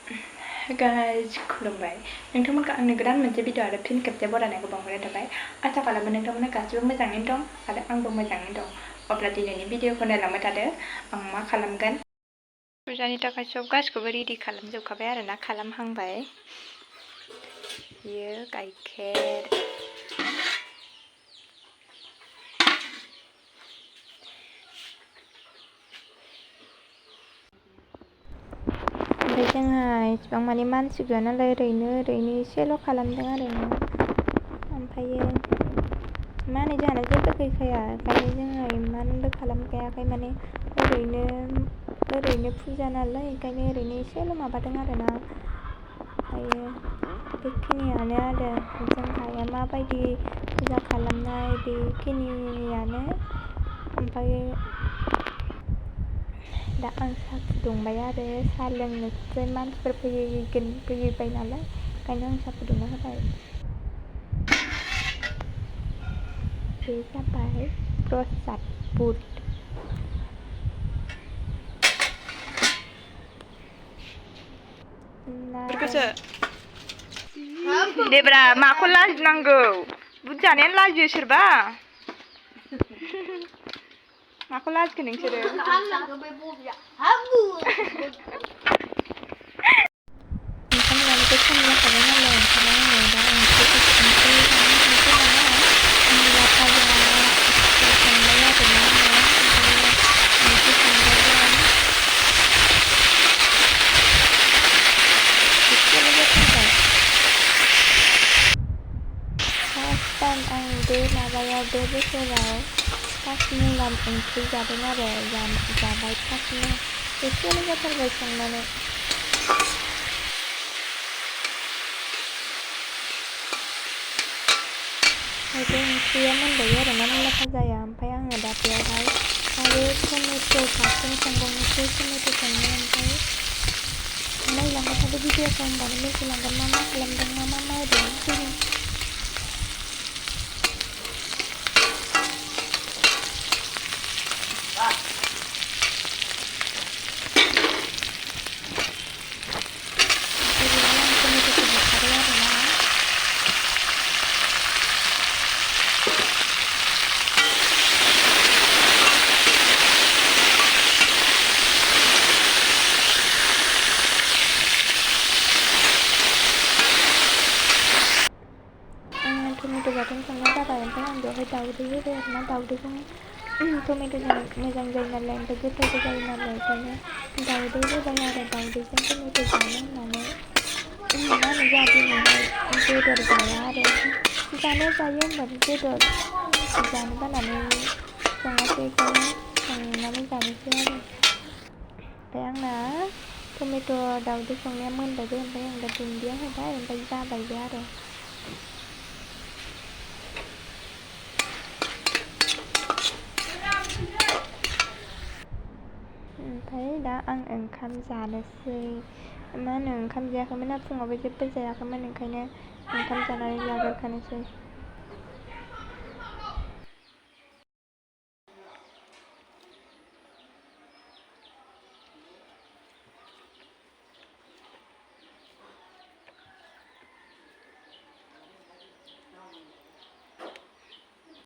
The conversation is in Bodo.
guys खुलुमबाय नोंथांमोनखौ आंनि गोदान मोनसे भिडिअ आरो फिन खेबसे बरायनायखौ बावहरनाय थाबाय आसा खालामो नोंथांमोना गासिबो मोजाङैनो दं आरो आंबो मोजाङैनो दं अब्ला दिनैनि भिडिअखौ नायलांबाय थादो आं मा खालामगोन फुजानि थाखाय सब गासिखौबो रेडि खालामजोबखाबाय आरो ना खालामहांबाय बियो गाइखेर ओमफ्राय जोंहा इसिबां माने मानसि गैया नालाय ओरैनो एसेल' खालामदों आरो ना ओमफ्रायो मा होनो जोंहानाव जेबो गैखाया ओंखायनो जोङो इमानबो खालामखायाखै माने ओरैनो फुजा नालाय ओंखायनो ओरैनो एसेल' माबादों आरो ना ओमफ्रायो बेखिनियानो आरो जोंहा माबायदि फुजा खालामनाय बेखिनियानो ओमफ्राय दा आं साहा फुदुंबाय आरो साहा लोंनोसै मानसिफोर फैबाय नालाय ओंखायनो आं साहा फुदुंना होबाय बे जाबाय प्रसाद बुट देब्रा माखौ लाजिनांगौ बुट जानायानो लाजियो सोरबा माखौ लाजिखो नोंसोरो बे माबायाव बे बोसोराव फार्स्ट मुला ओंख्रि जादों आरो जाबाय फार्स्टनो एसेल' जाथारबाय संनानै बे ओंख्रिया मोनबाय आरो ना मुला भाजाया ओमफ्राय आङो दा बेयावहाय आरो टमेट' बाथोन संबावनोसै टमेट' संनो ओमफ्राय नायलांबाय थादो भिडिअखौ होमबानो मिथिलांगोन मा खालामदों मा होदों टमेट' बाथोन संना जाबाय ओमफ्राय आं बेवहाय दाउदै होबाय आरो ना दाउदैजों टमेट'जों मोजां जायो नालाय ओमफ्राय गोथावबो जायो नालाय ओंखायनो दाउदै होबाय आरो दाउदैजों टमेट' जानो होननानै मा होनो जोंहा दिनैहाय बेदर जाया आरो जानाया जायो होमबाबो बेदर जानो बानानै सङासै ओंखायनो संनानै जानोसै आरो ओमफ्राय आंना टमेट' दाउदै संनाया मोनबायबो ओमफ्राय आं दा दुन्दिया होबाय ओमफ्राय जाबायबो आरो ओमफ्राय दा आं ओंखाम जानोसै मा होनो ओंखाम जायाखैमोन फुङावबो जेबो जायाखैमोन ओंखायनो ओंखाम जानानै लाग्रोखानोसै